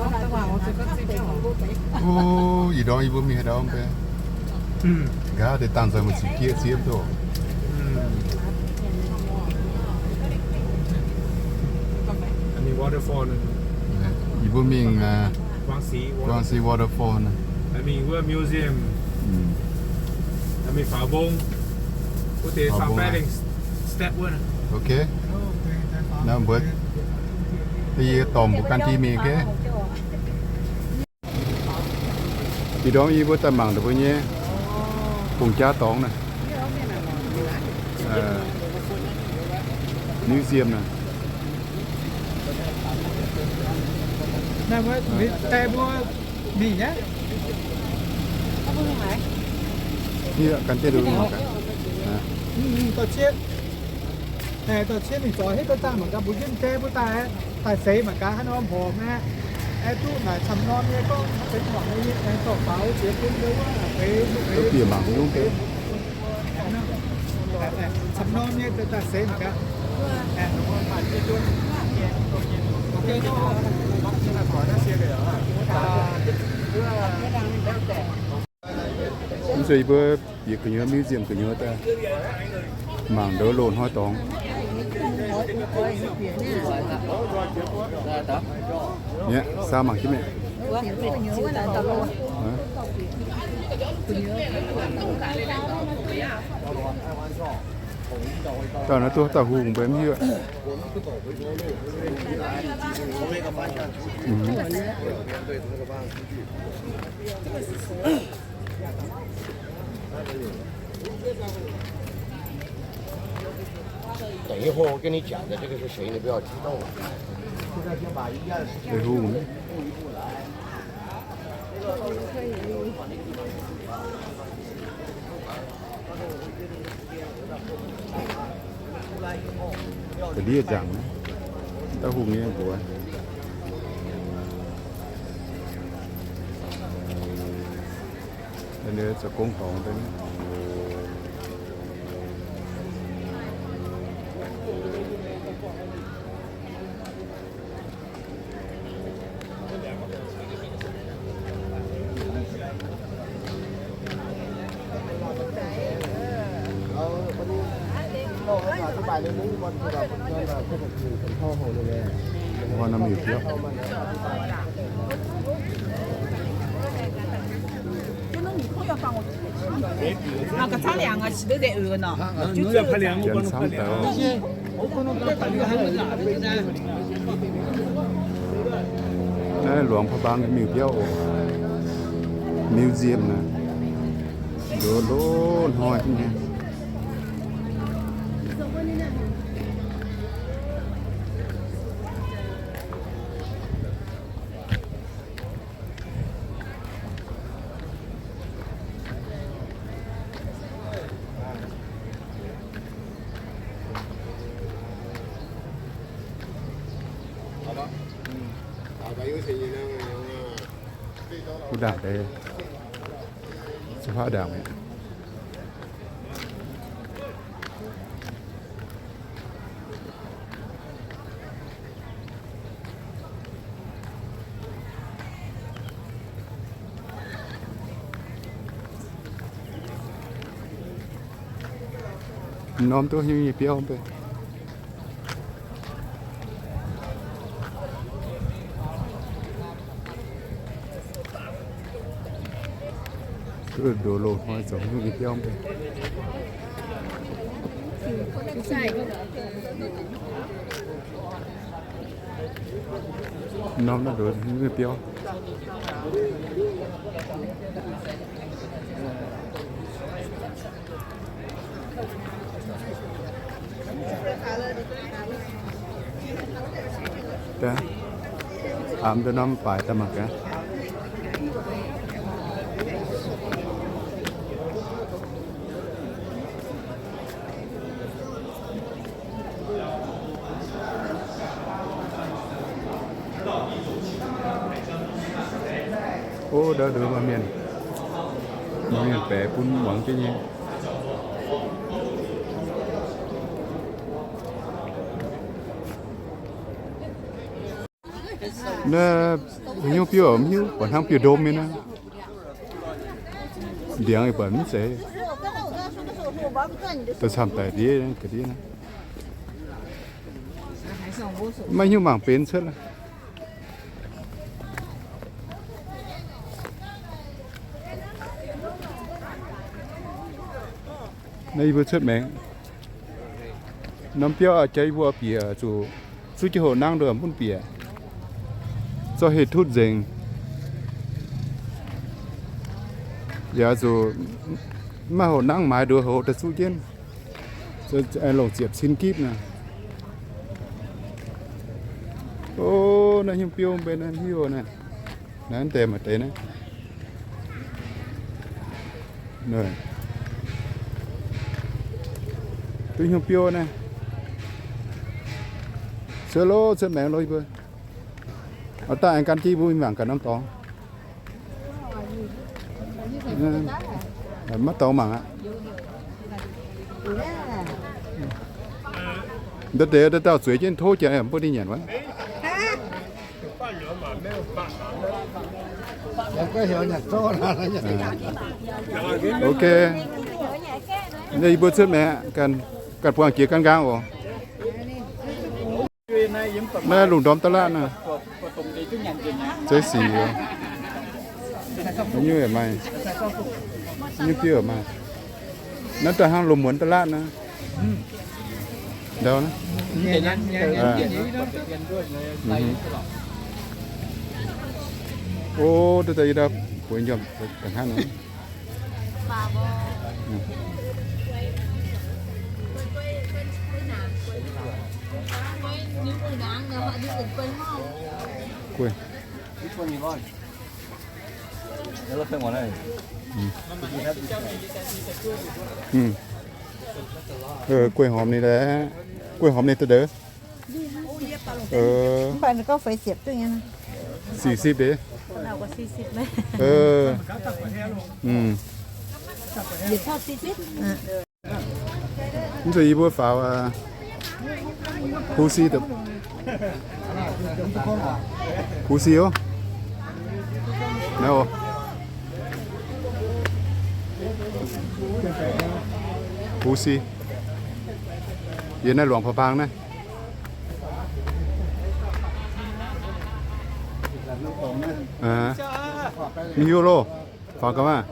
O, ih ndorm yie mbuo mingh haaix ndau mv bei? Nqa'haav deix dangh nzengc maiv ziqc jieqv zieqv duqv. Yie mbuo mingh Guangxi Waterfall. Mingh wuov museum. Mingh faaux mbong. Wuov deix faaux mbong step wuov. Ok. Naaiv mbuo yie dorh mbuo ganh deix mingh, ok. Ih ndorm yie mbuo daaih mangc deix mbuo nyei fungx jaav dorngx naaiv. Museum naaiv. Dorh cien mingh zorc hitv duqv dangh mangc gaax, mbuo njiec jai mbuo daaih, daaih seix mangc gaax haaix nor mborqc aqv. Aeqv, duqv naaic camv norm nyei gorngv, aengx dorh faaux jiex bun wuov, aengx bieqc mangc nyungc deix. Camv norm nyei daaih seix mangc gaax. Mv zuqc yie mbuo bieqc gu'nyuoz museum gu'nyuoz daaih mangc ndoqv loz-hnoi dorngx. Aqv, saa mangc jienv mi'aqv. Dauh naaiv duqv dauh hungh mbuo mv hiuv. Deix hungh. Da'ndiev nzaangc, dauh hungh nyei mbuox. Zoux gong dorngx deix. Naaiv Luangh Prabang nyei mingh biauv oc. Museum naaiv, ndoqv loz-hnoi nyei. Wuov ndaangc deix, se faqv ndaangc mi'aqv. Norm duqv haaix nyungc nyei biauv mv bei. Duqv ndoqv loz-hnoi zoux haaix nyungc nyei biauv mv bei. Norm naaiv ndoqv haaix nyungc nyei biauv. Aa, mv deix norm baaix daaih mangc gaax. O, ndau nduov maaih mienh, maaih mienh baeqc bun muangx jienv nyei. Naaiv haaix nyungc biouv mv hiuv, buatc hnangv biouv-ndom nyei naaiv. Ndiangx yaac buatc mv zeiz. Da'camv daic ndiev ga'ndiev naaiv. Maiv hiuv mangc benx cuotv. Naaiv yie mbuo cuotv maengx. Norm biauv jaaix yie mbuo bieqc zuqc zuqv jienv hoc nangv nduov mv bun bieqc. Zorqv heh tutv nzengc. Yaac zuqc mv maaih hoc nangv maaiz nduov hoc daaih zuqv jienv. Longc ziepc cin gitv naaic. O, naaiv hnyouv biouv mbenc naaiv hiuv naaiv. Naaiv deix maaih deix naaiv. Duqv hnyouv biouv naaiv. Cuotv loh, cuotv maengx loh yie mbuo. Oix daaih aengx gan jienv mbuo mingh mangc gaax norm dorngx. Maiv dorngx mangc aqv. Ndau deix dauh zueiz jienv tov jiex mbuo ninh nyanc wuov. Ok. Naaiv yie mbuo cuotv maengx, ganh buangh jiex gan nqaang oc. Naaiv lungh ndorm da'laatv naaiv. Zeiv sic oc. Nyungc yaac maaih. Nyungc biouv yaac maaih. Naaiv daaih hnangv lomh muonz da'laatv naaiv. Ndau naaiv. O, da'daaih yie ndau bueix njormh ga'hnangv naaiv. Guei. Guei hormx ninh, guei hormx ninh deix. Mv baac ninh gorngv feix ziepc duqv nyei.สี่สิบ deix. Mv zeiz yie mbuo faaux, Puxi, Puxi oc. Naaiv oc. Puxi. Yie naaiv luangc pa'baang naaiv. Mv hiuv loh. Faaux gaax maah.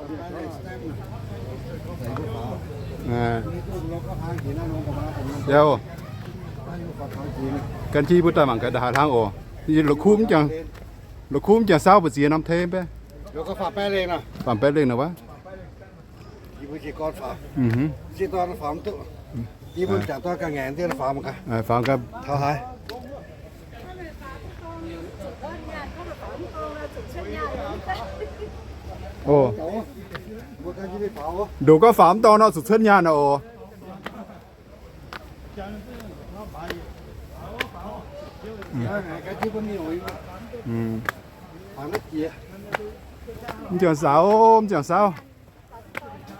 Yaac, gan jienv mbuo daaih mangc gaax ndaaih haaix hlang oc. La'kuqv mv jangx, la'kuqv mv jangx saauv mbu'ziex norm tei mv bei. Faaux baeqv lengh nor wuov. Faaux gaax. Ndoqc gorngv faaux mv dorngx nor zuqc cuotv nyaanh oc. Mv jangx saauv, mv jangx saauv.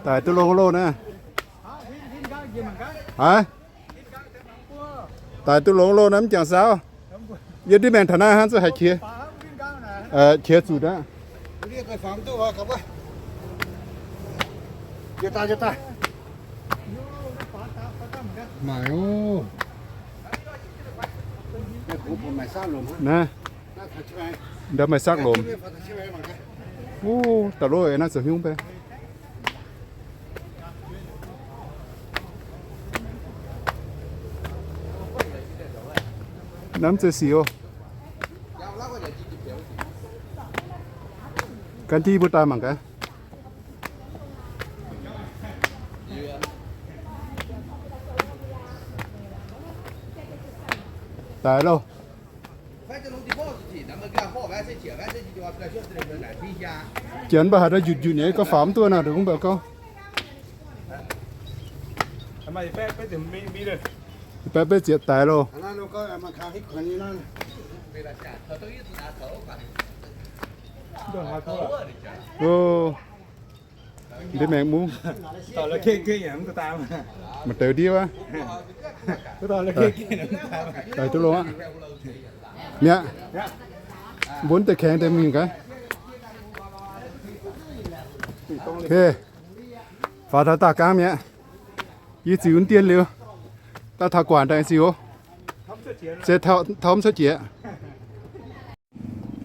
Daic duqv longx loh naaiv. Haiz, daic duqv longx loh naaiv mv jangx saauv. Yie ndiev maengx taux naaiv hnangv zuqc haiz qiex, qiex zuqc aqv. Naaiv, ndau maaih sakv lomc. Wuov, da'lov naaiv zoux hnyungv bei. Naaiv mv zeiz sic oc. Gan jienv yie mbuo daaih mangc gaax. Daic loh. Janx mv baac haaix daaih njutc njutc nyei, gorngv faaux mv duqv nor, dongh mv baac gorngv. Baeqv beiv zieqc daic loh. O, ndiev maengx mungv. Maaih deix ndiev wuov. Daic duqv longx aqv. Mi'aqv. Mbuo deix kaengx deix mingh gaax. Faaux taux daauh gaanv mi'aqv. Yie ziux dien liuz, daaih taux guangc daaih ziux. Se taux mv cuotv jiex.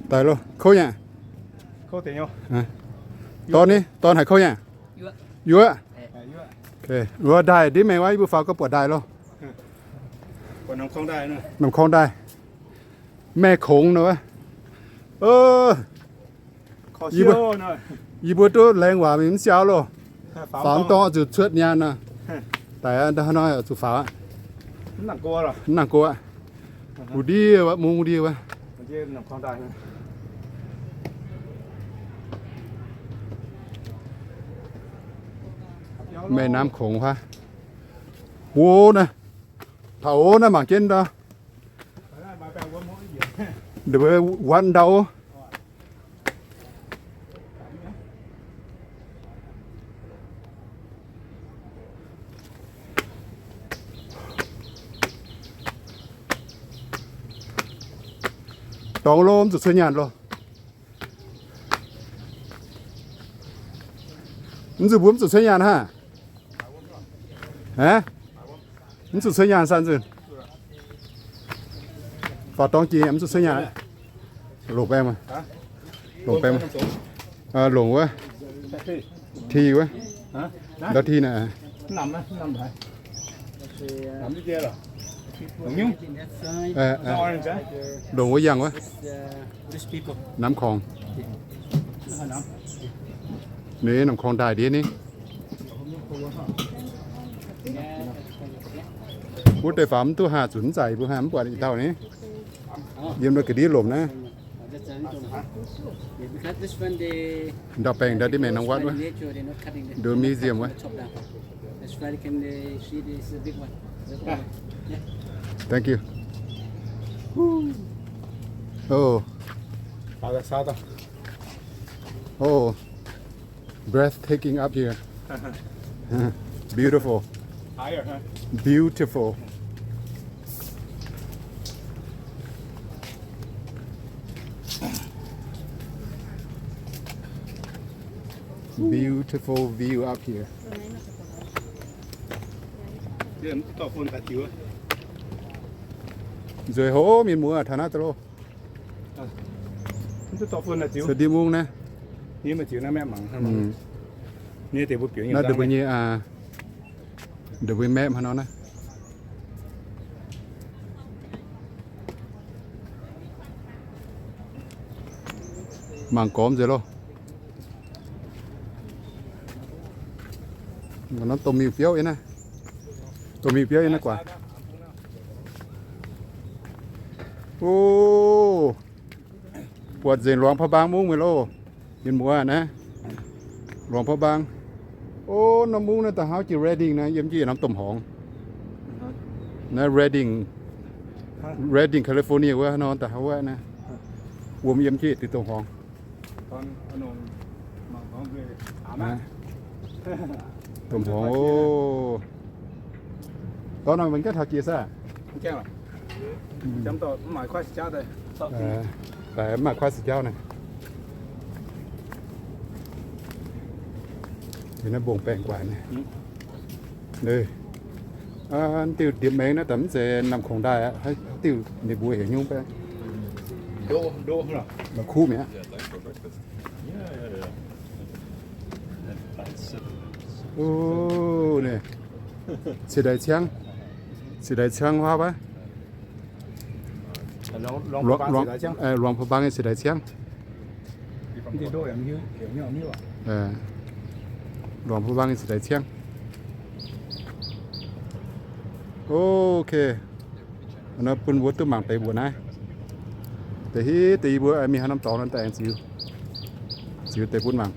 Daaih loh, kouv nyei. Dorn ni, dorn haiz kouv nyei. Yuoqv. Wuov ndaaih ndiev mengh wuov, yie mbuo faaux gorngv buatc ndaaih loh. Namx korng ndaaih. Maeqv kongx nor wuov. Yie mbuo duqv laengz waac mingh mv siau loh. Faaux mv dorngx zuqc cuotv nyaanh nor. Daic aqv, hnoi zuqc faaux aqv. Mv nangc go aqv. Wuov ndiev wuov, mungv ndiev wuov. Maeqv namx kongx huaav. Wuov naaiv, taux wuov naaiv mangc jienv ndau. Ndongc wuov ndau. Dorngx loh, mv zuqc cuotv nyaanh loh. Mv zuqc mbuo mv zuqc cuotv nyaanh hnangv. Aqv, mv zuqc cuotv nyaanh sanv nzunc. Faaux dorngx jiex mv zuqc cuotv nyaanh. Longc baeng maah. Longc baeng maah. Longc wuov. Ti wuov. Ndau ti naaic. Longc wuov yangh wuov. Namx korng. Ninh namx korng daaih ndiev ni. Wuov deix faaux mv duqv haah, zunc mv zaic mbuo haah mv buatc i dauh ni. Yiem nor ga'ndiev lomc naaiv. Ndau baengh ndau ndiev maengx norm wuov, nduov museum wuov. Thank you. Oh. Oh. Breathtaking up here. Beautiful. Higher, huh? Beautiful. Beautiful view up here. Nzueic hov mienh muoz taux naaiv daaih loh. Mv duqv dorh phone naaic ziux. Se ndiev mungv naaiv. Naaiv ndongc mbuo nyei, ndongc mbuo map hnangv nor naaiv. Mangc gormx nzengc loh. Norm domh miuc-biouv yiem naaiv. Domh miuc-biouv yiem naaiv guaax. O, buatc nzengc Luangh Prabang mungv mi'aqv loh. Mienh muoz naaiv, Luangh Prabang. O, norm mungv naaiv da'hnangv jiex Redding naaiv, yiem jiex norm domh horngz. Naaiv Redding, Redding, California wuov nor, da'hnangv wuov naaiv. Wuom yiem jiex diuh domh horngz. Domh horngz oc. Dorn nor maiv gaengh taux jiex saah? Daaih mv maaih kuaaiv si jauv naaiv. Naaiv mbong baengh guaix naaiv. Diuh ndiev maengx naaiv daaih mv zeiz namh kongx ndaaih aqv, diuh ninh mbuo heuc nyungc baengx. Kuv mi'aqv. Ninh ciex ndaix ciangv, ciex ndaix ciangv huaav aqv. Luangh Prabang nyei ciex ndaix ciangv. Luangh Prabang nyei ciex ndaix ciangv. Ok. Nor bun mbuo duqv mangc deix mbuoqc naaiv. Deix hitv deix yie mbuo mingh haaix norm dorngx nor daaih aengx ziux, ziux deix bun mangc.